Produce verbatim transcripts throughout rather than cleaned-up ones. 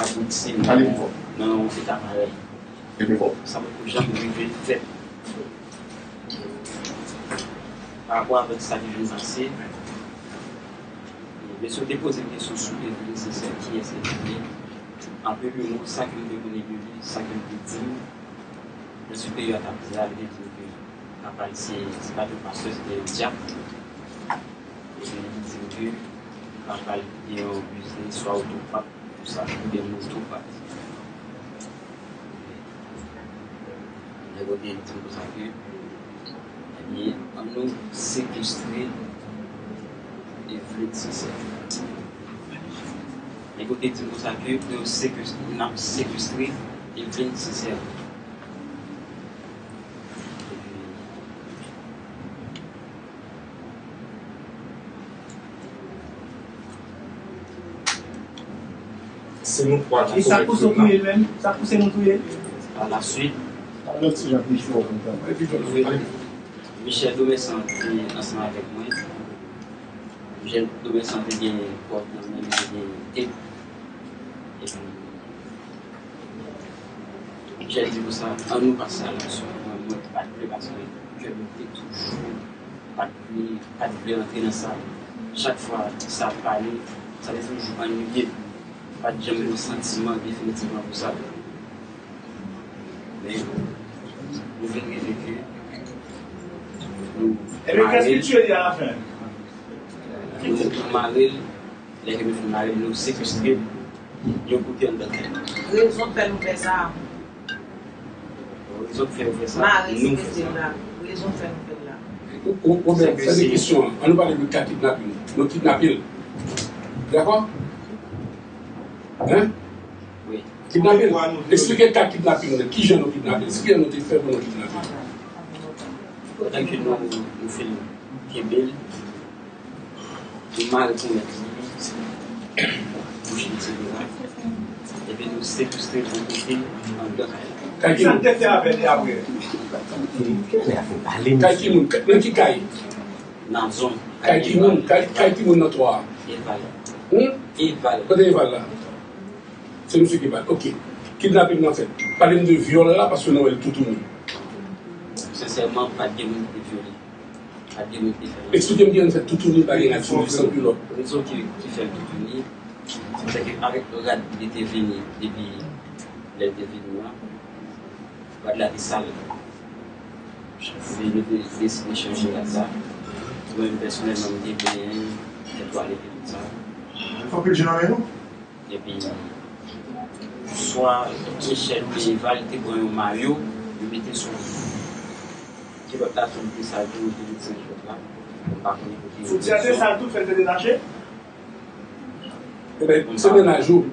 abouti nan yon eta parèy. Sa poko janm rive fèt. Pa rapò avèk sa ki vin pase, mesye yo te poze m kesyon sou Eveline Sincère, kiyès Eveline? An pil mo, sa ke m te konnen de li, sa ke l te di m, Mesye Peryòd ap di a, li te di m ke papa l se, se pa t yon pastè, se te yon dyak. Epi li te di m ke papa l te gen yon biznis, swa otopat, oubyen motopat. Nèg yo te di m konsa ke, ebyen, ann nou sekestre Eveline Sincère. Nèg yo te di m konsa ke pou yo sekestre, n ap sekestre Eveline Sincère. Se nou twa ki komèt vyòl la. E sa k pouse w touye l menm? Sa k pouse nou touye l? Pa la swit, Michel Domersan te ansanm avèk mwen. Michel Domersan te gen kòd nan men li, te gen tep. Epi Michel di konsa, ann nou pase a laksyon. Mwen, mwen pa t vle paske kè m te toujou pa t vle, pa t vle rantre nan sa. Chak fwa sa ap pale, sa te toujou annuye m. Pa t janm gen yon santiman definitivman pou sa. Men, nou vin rive ke nou mare l. Nou mare l. Lè ke nou fin mare l, nou sekestre l yon kote anndan kay la. Rezon k fè nou fè sa. Rezon k fè yo fè sa, nou fè sa. Rezon k fè nou fè l la. Ou, ou, Wobè, sa se kesyon an. Ann nou pale de ka kidnapin. Nou kidnape l. Dakò? Hein? Wi. Kidnape l. Eksplike ka kidnapin nan. Kijan nou kidnape l? Kijan nou te fè pou nou kidnape l? Pandan ke nou, nou fin kenbe l, nou mare ponyèt li, bouch li, etsetera. Epi nou sekestre l yon kote anndan kay la. Kay ki moun? Sa n te fè avè l apre? Kay ki moun? Nan ki kay? Nan zòn. Kay ki moun? Kay, kay ki moun nan twa a? Eval. Hmm? Eval. Kote Eval la? Se misye ki bat. Ok. Kidnapin nan fèt. Pale m de vyòl la, paske nou wè l toutouni. Sensèman, pa t gen moun ki te vyole. Pa t gen moun ki te fè anyen. Eksplike m kijan l fè toutouni, pa gen rad sou li, san kilòt. Rezon ki, ki fè l toutouni, se ke avèk rad li te vini depi lè l te vini an, rad la te sal. Se nou te deside chanje rad la. Mwen menm pèsonèlman, m te benyen, m te twalete, tout sa. Anpil je nan men nou. Epi, swa Michel oubyen Eval te pran yon mayo, yo mete sou kilòt la, sou bouton sa, tou, tou, tou kilòt la. Mwen pa konnen kote yo. Foutya te sal tou, fè l te detache? Ebyen, se mennaj ou.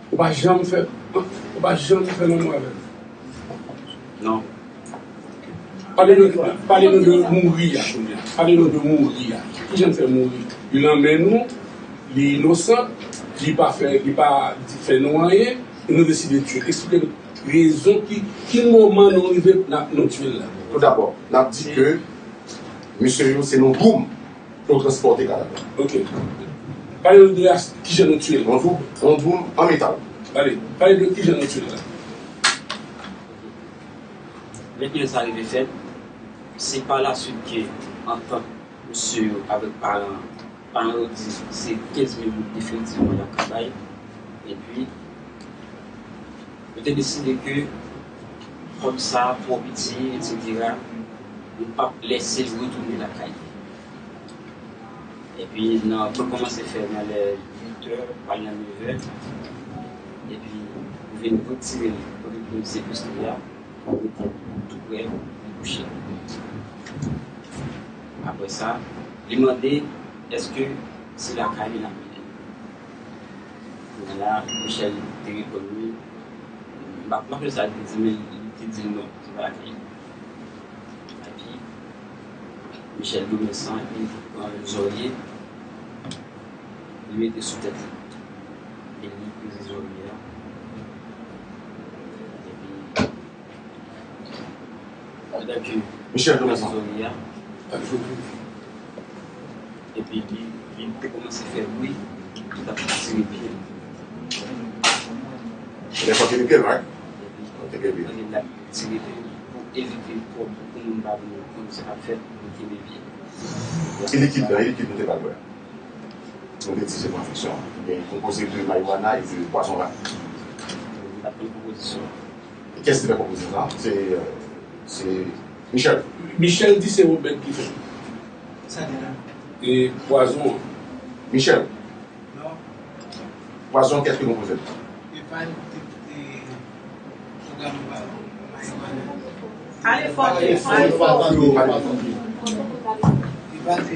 Ou pa janm fè, ou pa janm fè lanmou avè l. Non. Pale nou, pale nou de mouri a kounye a. Pale nou de mouri a. Kijan l fè mouri? Li nan men nou, li inosan, li pa fè, li pa fè nou anyen, e nou deside tiye l. Eksplike nou rezon ki, ki moman nou rive n ap, nou tiye l la. Tout dabò, n ap di ke mesye yo se nan Goum. Pou yo transpòte kadav la. Ok. Pale nou de as-, kijan nou tiye l. Yon dwoum, yon dwoum an metal. Pale, pale de kijan nou tiye l la. Lè ke sa rive fèt, se pa la swit ke antant mesye yo avèk paran, paran yo di se kenz mil goud definitivman y ap ka bay. Epi, yo te deside ke kòb sa twò piti, etsetera, yo p ap lèse l retounen lakay li. Epi, nan, pou l kòmanse fè nan lè uit è, pral nan nevè. Epi, yo vin retire l kote pou yo sekestre a, yo mete l tou prè yon kouche. Apre sa, li mande èske se lakay li n ap mennen l. Kounye a la, Michel te reponn wi. M pa, m pa konn sa li te di, men li te di l non, se pa lakay li. Epi, Michel Domersan, li pran yon zòrye, li mete sou tèt li. E li peze zòrye a. Epi, pandan ke Michel Domersan. Zòrye a. Epi li, li te kòmanse fè bri, li t ap tire pye l. Lè fò kenbe pye l, right? Fò kenbe pye l. Ann gen dat ti rete pou evite pou, pou moun pa vin konn sa k ap fèt, pou kenbe pye. E likid la, e likid nou te pral bwè. Nou te di se pou enfeksyon. Gen konpoze de marijuana e de pwazon rat. Li pa t konn konpozisyon. E kiyès ki fè konpozisyon sa? Se, euh, se Michel. Michel di se Robert ki fè. Sa gen la? E pwazon an. Michel. Non. Pwazon, kiyès ki konpoze l? Evan te, te pwogram marijuana. Ale fò, ale fò. Evan te,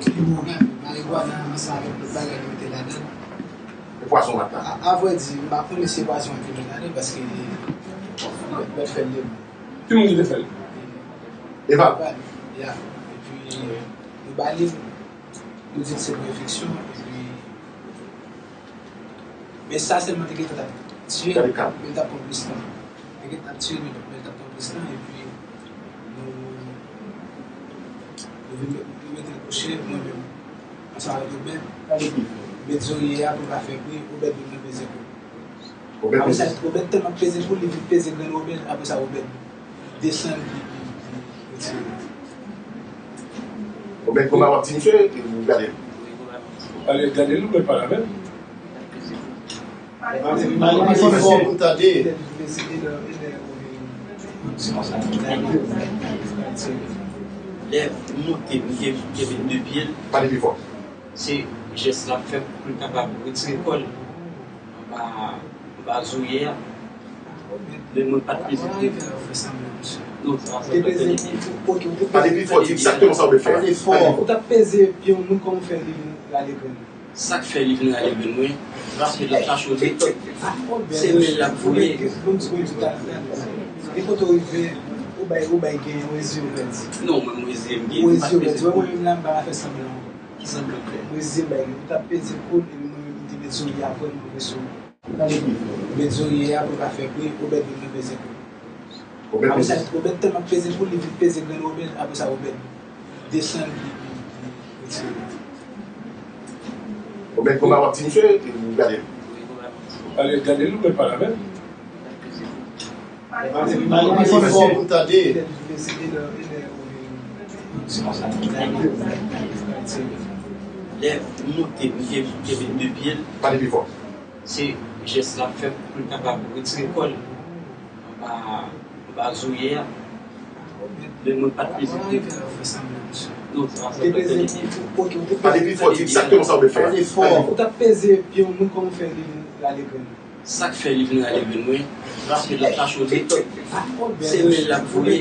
te pwogram marijuana ansanm avèk lòt bagay yo mete ladan l. E pwason rat la? A, avrèdi, m pa konnen si se pwason an ki met ladan l paske lòt fè l de. Ki moun ki te fè l? Evan. Evan, ya. Epi, nou ba li, nou di l se pou enfeksyon, epi, men sa sèlman te gentan t ap tiye l, men l t ap pran plis tan. Te gentan t ap tiye l, men l t ap pran plis tan, epi, nou, nou vin met, nou mete l kouche, mwen menm, ansanm avèk Obed, nou met zorye a pou l pa fè bri, Obed vin nan peze kou. Apre sa, Obed tèlman peze kou l, li vin peze grenn Obed. Apre sa, Obed desann, li, li, li retire. Obed, konba w ap di misye, ou gade l? Ale, gade l, ou mèt pale avè l. Pale pi fò pou n tande. Lè m monte, m te, m te met de pye l. Pale pi fò. Se jès l ap fè pou l kapab retire kò l anba, anba zorye a. Men mwen pa t peze pye. Non, sa, sa pa t peze pye. Pale pi fò, di egzakteman sa w vle fè. Ou t ap peze pye yon moun, kòman w fè li vin rale grenn? Sa k fè li vin rale grenn mwen, paske l ap chache yon metòd. Se men l ap voye. Gen kote w rive, ou bay, ou bay gen, ou ezye w pèdi. Non, mwen, mwen ezye m gen. Ou ezye w pèdi. Wè, mwen menm la, m pa ka fè sanblan ankò. Ki samblan fè? Mwen zi bay li. Li t ap peze kou l, epi mwen menm m te met zorye a vrèman pre sou li. Met zorye a pou l pa fè bri, Obed vin nan peze kou l. Apre sa, Obed tèlman peze kou l, li vin peze grenn Obed, apre sa, Obed desann, li, li, li retire. Obed konba w ap di misye, epi ou gade l. Ale, gade l, ou mèt pale avè l. Pale pi fò pou n tande. Lè m monte, m te, m te met de pye l. Pale pi fò. Se jès l ap fè pou l kapab retire kò l anba, anba zorye a. Men mwen pa t peze pye. Non, sa, sa pa t peze pye. Pale pi fò, di egzakteman sa w vle fè. Ou t ap peze pye yon moun, kòman w fè li vin rale grenn? Sa k fè li vin rale grenn mwen, paske l ap chache yon metòd. Se men l ap voye.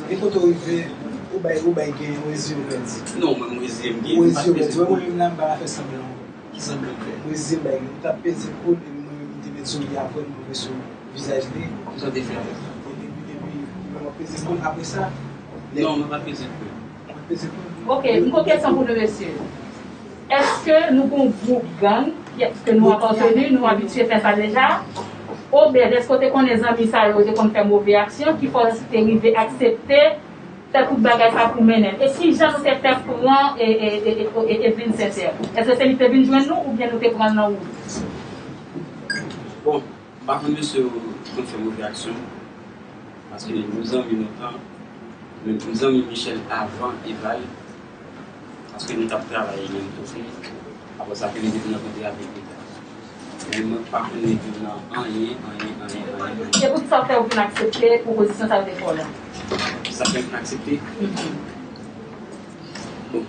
Gen kote w rive, ou bay, ou bay gen, ou ezye w pèdi. Non, mwen, mwen ezye m gen. Ou ezye w pèdi. Wè, mwen menm la, m pa ka fè sanblan ankò. Ki samblan fè? Mwen zi bay li. Li t ap peze kou l, epi mwen menm m te met zorye a vrèman pre sou vizaj li. Kisa w te fè? Epi, epi, epi, mwen peze kou l. Apre sa, non, mwen pa peze kou l. Mwen peze kou l. Ok, m gon kesyon pou nou, mesye. Èske nou gon gwoup gang? Èske nou apateni? Nou abitye fè sa deja? Obed, èske w te konnen zanmi sa yo te konn fè move aksyon ki fè w te rive aksepte fè tout bagay sa pou mennen l? E kijan nou te fè pran e, e, e, e, e, Edvin Sensè? Èske se li ki te vin jwenn nou oubyen nou te pran l nan wout? Bon, m pa konn mesye yo konn fè move aksyon, paske nou zanmi lontan, men nou zanmi Michel avan Eval, paske nou t ap travay menm kote, apre sa ke nou te vin rankontre avèk Eval. Men mwen pa konn li di nan anyen, anyen, anyen, anyen, anyen. E poukisa w fè w vin aksepte pwopozisyon sa yo te fè w la? Sa fè m vin aksepte? Mhm. Bon,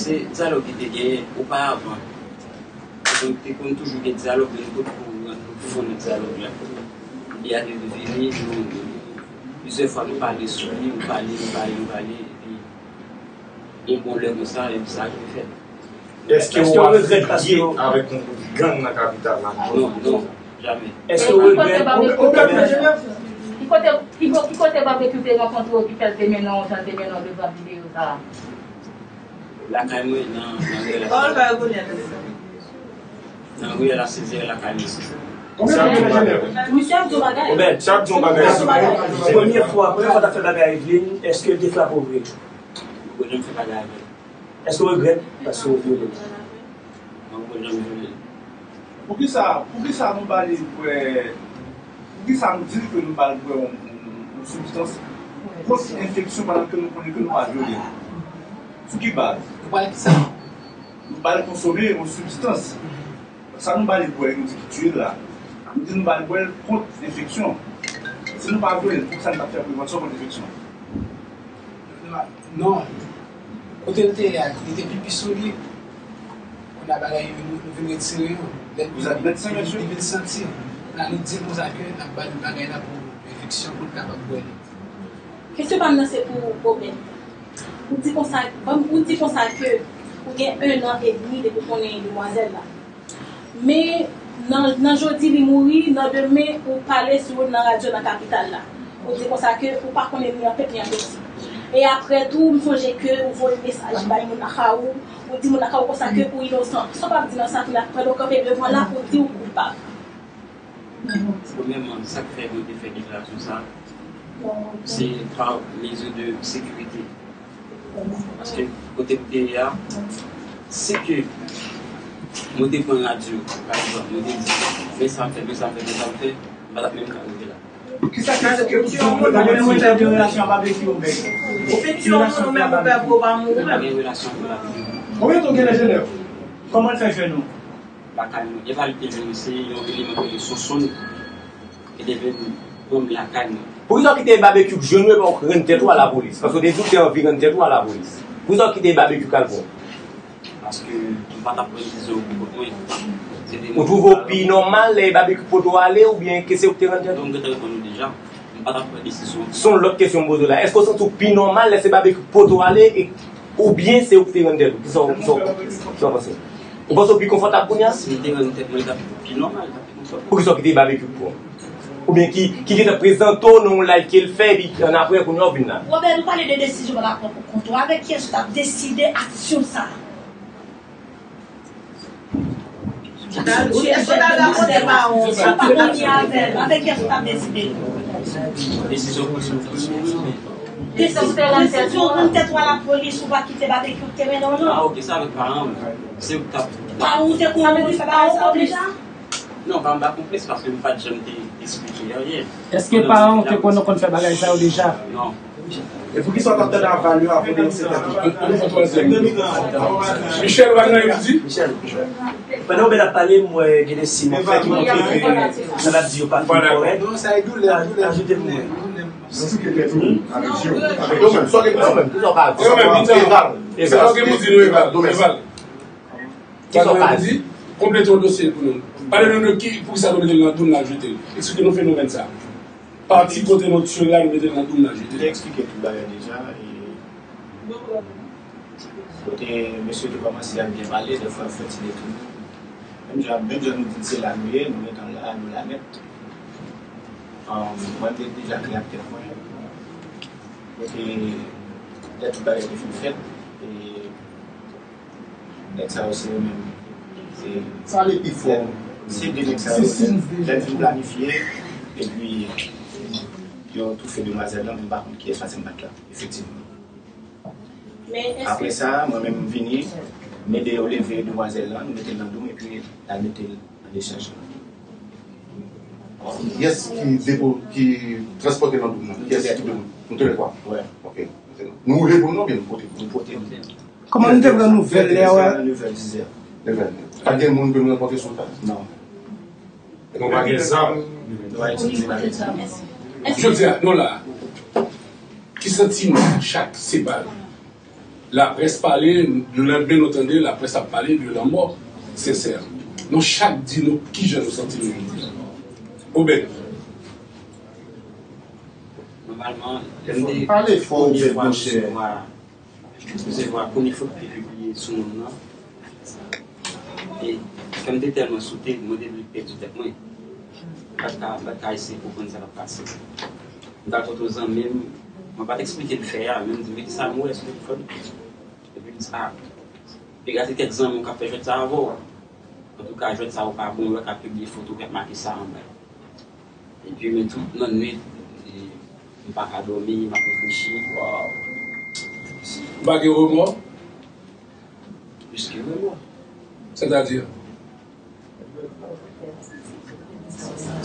se dyalòg ki te genyen oparavan. Donk, te konn toujou gen dyalòg, men nou potko rantre nan fon dyalòg la. Epi a te vini, nou, plizyè fwa nou pale sou li, nou pale, nou pale, nou pale, epi yon bon lè konsa, epi sa rive fèt. Èske w ap lye avèk yon gwoup gang nan kapital la? Non, non, jamè. Èske w regrèt? Ki kote, ki kote Babekyou te rankontre w ki fè l te mennen w jan l te mennen w devan videyo sa a? Lakay mwen, nan, nan riyèl la. Nan riyèl la, se lakay mwen. Misye ap di yon bagay. Obed, misye ap di yon bagay. Premye fwa, premye fwa w t ap fè bagay ak Edvin, èske l te frape w vre? Mwen menm fè bagay avè l. Èske w regrèt paske w vyole l? Mwen Poukisa, poukisa nou ba li bwè, poukisa nou di l ke nou ba l bwè yon, yon, yon sibstans kont enfeksyon pandan ke nou konnen ke nou pa vyole l? Sou ki baz? Nou ba l kisa? Nou ba l konsome yon sibstans. Sa nou ba li bwè, nou di ki tiye l la. Nou di nou ba li bwè l kont enfeksyon. Si nou pa vyole l, poukisa nou t ap fè prevansyon kont enfeksyon? Non. Kote l te ye a, li te pipi sou li. Kounye a bagay yo, nou, nou vin retire yo. Lè li, li vin santi. La, nou di l konsa ke n ap ba li bagay la pou enfeksyon, pou l kapab bwè li. Kesyon pa m nan se pou Obed. Ou di konsa, ban m, ou di konsa ke ou gen ennan edmi depi w konnen demwazèl la. Men nan, nan jodi li mouri, nan demen ou pale sou yo nan radyo nan kapital la. Ou di konsa ke ou pa konnen ni an pèp ni an peti. E apre tou, m sonje ke ou voye mesaj bay moun lakay ou, ou di moun lakay ou konsa ke ou inosan. Sa w ap di nan sa, ki n ap pran nou kanpe devan la, ou di ou koupab. Premyèman, sa k fè mwen te fè deklarasyon sa a, se pa mezi de sekirite. Paske kote m te ye a, si ke mwen te pran radyo, pa egzanp, mwen te di, men sa m fè, men sa m fè, men sa m fè, m pa t ap menm ka rive la. Kisa ki fè ke ou gen yon relasyon ak babekyou, men? Ou fin di yon moun ou menm ou pè pou ou pa mouri menm. Konbyen tan w gen nan Jenèv? Kòman l fè jwenn ou? Lakay mwen. Epa li te jwenn, se yon eleman ki rele Sonsonn ki te vin pran m lakay mwen. Poukisa w kite babekyou k jwenn ou epi w rann tèt ou a lapolis? Paske w te di w te anvi rann tèt ou a lapolis. Poukisa w kite babekyou k al pran w? Paske m pa t ap pran desizyon pou kont mwen. Se te... Ou twouve w pi nòmal lè babekyou pote w ale oubyen ke se ou k te rann tèt ou? Non, m gentan reponn ou deja. M pa t ap pran desizyon. Se yon lòt kesyon m poze w la. Èske w santi w pi nòmal lè se babekyou k pote w ale e Oubyen se ou ki te rann tèt ou? Kisa w, kisa w, kisa w panse? Ou panse w pi konfòtab kounye a? Si m te rann tèt mwen, li t ap pi nòmal, li t ap pi konfòtab. Poukisa w kite babekyou pran w? Oubyen ki, ki gentan prezante w nan yon live ke l fè, epi annapre, kounye a w vin la? Robert, nou pale de desizyon w pa pran pou kont ou. Avèk kiyès ou t ap deside aksyon sa a? Èske w ta dakò se pa yon... Avèk kiyès ou t ap deside? Desizyon pou sou... Desizyon, desizyon rann tèt ou a lapolis, ou pa kite babekyou te mennen w non. Ah, ok, sa avèk paran m. Se yo k t ap... Paran w te konn fè bagay sa yo deja? Non, pa m pa konplis paske m pa t janm te esplike anyen. Èske paran w te konn, konn fè bagay sa yo deja? Non. E poukisa w t ap tande aval yo avan w denonse tèt ou? Michel, ou pa gen anyen pou di? Michel, pandan Obed ap pale, m wè gen de siy m ap fè ki montre ke sa l ap di yo pa fin kòrèk. Ajoute pou mwen. Eval, Eval, Eval. Kisa w ka di? Konplete yon dosye pou nou. Pale nou de ki, poukisa nou mete l nan dou, n al jete l. Eksplike nou fenomèn sa. Pati kote nou tire l la, nou mete l nan dou, n al jete l. Te eksplike tout bagay deja. E kote mesye te kòmanse ap byen pale, dèfwa l fè ti detoune. Menm jan, menm jan nou di l se la nou ye, nou gentan la, nou la nèt. Mwen, m te deja klè ak tèt mwen. Kote lè tout bagay te fin fèt, e nèg sa yo se yo menm. Se... Sa ale pi fò. Se de nèg sa yo menm. Lè n fin planifye, epi yo toufe demwazèl lan, m pa konn kiyès, paske m pa t la, efektivman. Apre sa, mwen menm, m vini, m ede yo leve demwazèl lan, nou mete l nan dou m, epi n al mete l an dechaj. Kiyès ki depo, ki transpòte nan dou m nan? Kiyès ki depo? Nou toulètwa? Wi. Ok. Nou woule pou nou oubyen nou pote? Nou pote. Kòman nou te pran nouvèl lè a? Nevè, dizè. Nevè. Pa t gen moun ke nou rankontre sou wout la? Non. Nou pa gen zam. Nou pa itilize bagay sa. Jodi a, nou la. Ki santiman chak seba? Laprès pale, lelandmen nou tande laprès ap pale de lanmò Sensè. Nou chak di nou kijan nou santi nou jodi a. Obed. Nòmalman, lè m te... Pale fò, Obed, monchè. Eksplize mwen, premye fwa m te pibliye sou moun nan. E kè m te tèlman sote, mwen te vle pèdi tèt mwen. M pa t ka, m pa t ka eseye konprann sa k ap pase. M t al kote yon zanmi m, mwen pa t eksplike l fè a, men m di, men kisa m wè sou telefòn? Epi m di, a, piga se kèk zanmi w k ap fè jwèt sa avè w. Antouka, jwèt sa yo pa bon, yo ka pibliye foto k ap make sa anba. Epi, men tout lannwit, e, m pa ka dòmi, m ap reflechi. Ou pa gen remò? Plis ke remò. Sètadi?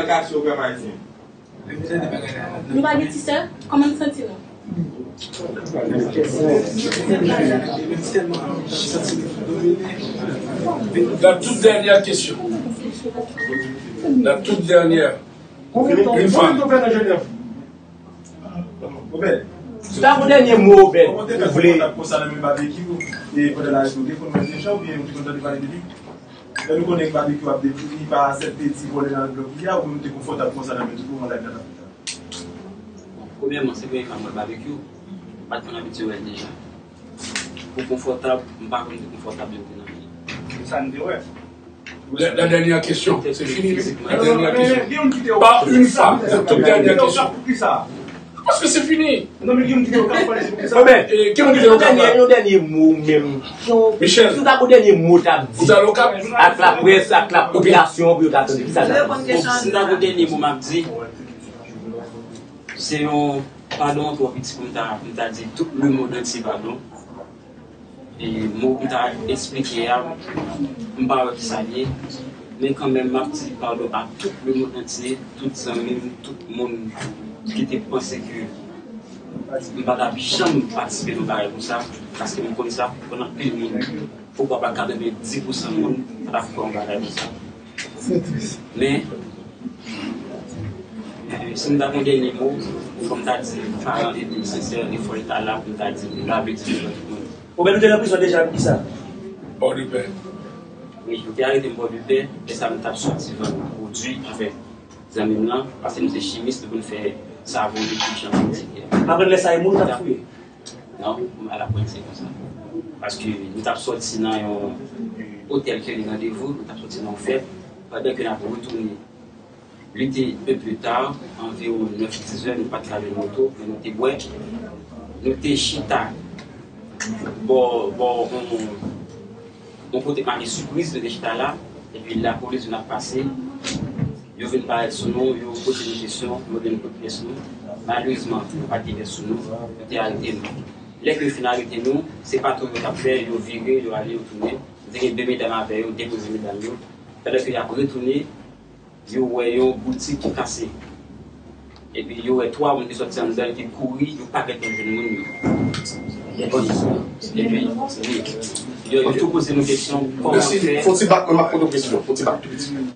al kache w pèp ayisyen. Nou pa gen ti sè? Kòman n santi nou? La toute dernière question. La toute dernière. Une fois. Si ta gon dènye mo, Obed, ou vle. Konsa nan men babekyou, e pandan la res nou te konn wè deja, oubyen nou te konn tande pale de li? Lè nou konnen babekyou ap depi, li pa sèt peti vole nan blòk li a, oubyen nou te konfòtab konsa nan men tout moman live la t ap fèt la? Premyèman, se premye fwa m wè babekyou, m pa t konn abitye wè l deja. Pou konfòtab, m pa konn te konfòtab lè m te nan men li. Sa n te wè. La, la dernière question. C'est fini, la dernière question. Pas une fois. La toute dernière question. Parce que c'est fini. Obed, yon dènye, yon dènye mo menm. Michel, si w ta gon dènye mo w t ap di ak laprès, ak lapopilasyon pou yo ta tande, ki sa w t ap di? Si m ta gon dènye mo m ap di, se yon padon twò piti pou m ta, pou m ta di tout lemonn antye padon. E mo pou m ta eksplike a, m pa wè ki sa l ye, men kanmenm m ap di padon a tout lemonn antye, tout zanmi m, tout moun ki te panse ke m pa t ap janm patisipe nan bagay konsa, paske m konn sa, konn anpil moun, poukwa pa katrevenndis pousan moun pa t ap fè yon bagay konsa. Men, si m ta gon dènye mo, fò m ta di paran te tou sensè, e fò l ta la pou m ta di m lave di devan tout moun. Obed, ou te nan prizon deja pou kisa? Pòdepè. Wi, yo te arete m Pòdepè, lè sa m t ap soti vann pwodui avèk zanmi m lan, paske nou se chimis, nou konn fè savon de tout jan. Apre lè sa, e moun ou t ap fouye? Non, m pa la pwenti konsa. Paske nou t ap soti nan yon otèl ke li randevou, nou t ap soti nan yon fèt, pandan ke n ap retounen. Li te un peu tard, anviwon nèf dizè, nou pa t ka jwenn moto, men nou te bwè. Nou te chita bò, bò yon, yon kote k make Sipriz, nou te chita la, epi lapolis vin ap pase. Yo vin parèt sou nou, yo poze nou kesyon, yo mande nou kote pyès nou. Malerezman, nou pa t gen pyès sou nou, yo te arete nou. Lè ke yo fin arete nou, se patwon yo t ap fè, yo vire, yo ale, yo tounen. Nou te gen de medam avè yo, depoze medam yo. Pandan ke y ap retounen, yo wè yon boutik ki kase. Epi yo wè twa moun ki sòti anndan, ki kouri, yo pa gentan jwenn moun yo. Epi, epi, wi. Yo, yo tou poze nou kesyon, kòman fè. Fon ti bak, mwen m ap poze w kesyon. Fon ti bak tou piti.